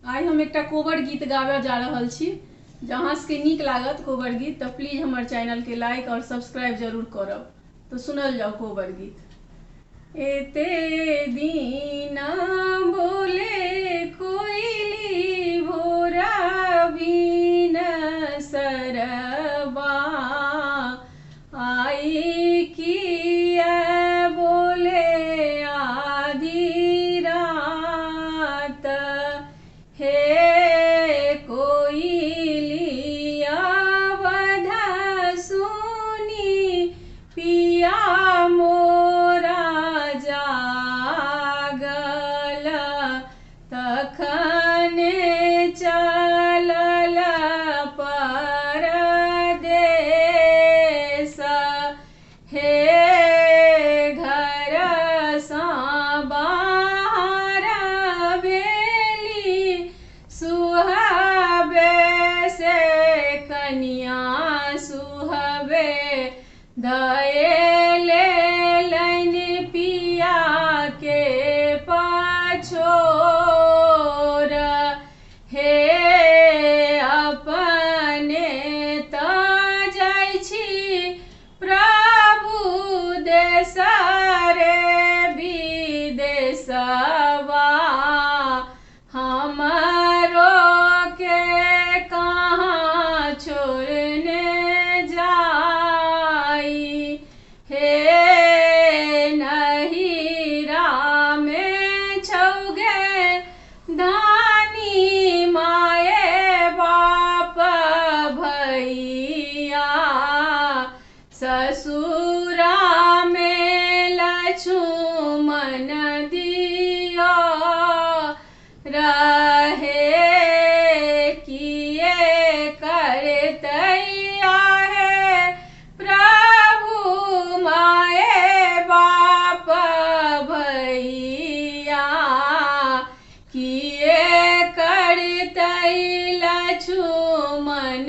आइ हम एकटा कोबर गीत गाबय जा रहल छी। जँ अहाँ सबके नीक लागत कोबर गीत तऽ प्लीज हमर चैनलके लाइक आओर सब्सक्राइब जरूर करब। तऽ सुनल जाउ कोबर गीत। एते दीना बोले कोइली भोरा बीन सरबा, आई किया बोले आधी रात, हे कोइलिया बध सुनी पिया मोरा जागल, तखने चलल परदेस, हे घरसँ बाहर भेली सुहबे से कनिया सुहबे धएले लनि पिया के पछोर, हे अपने तऽ जाइ छी प्रभु देश रे विदेशवा, हमरो के कहाँ छोड़ने जाई, हे नहिरा मे छौगे धानी माये बाप भैया, ससुरा मे लक्ष्मण दियो रहे, किए करतैया हे प्रभु माये बाप भैया, किए करतै लक्ष्मण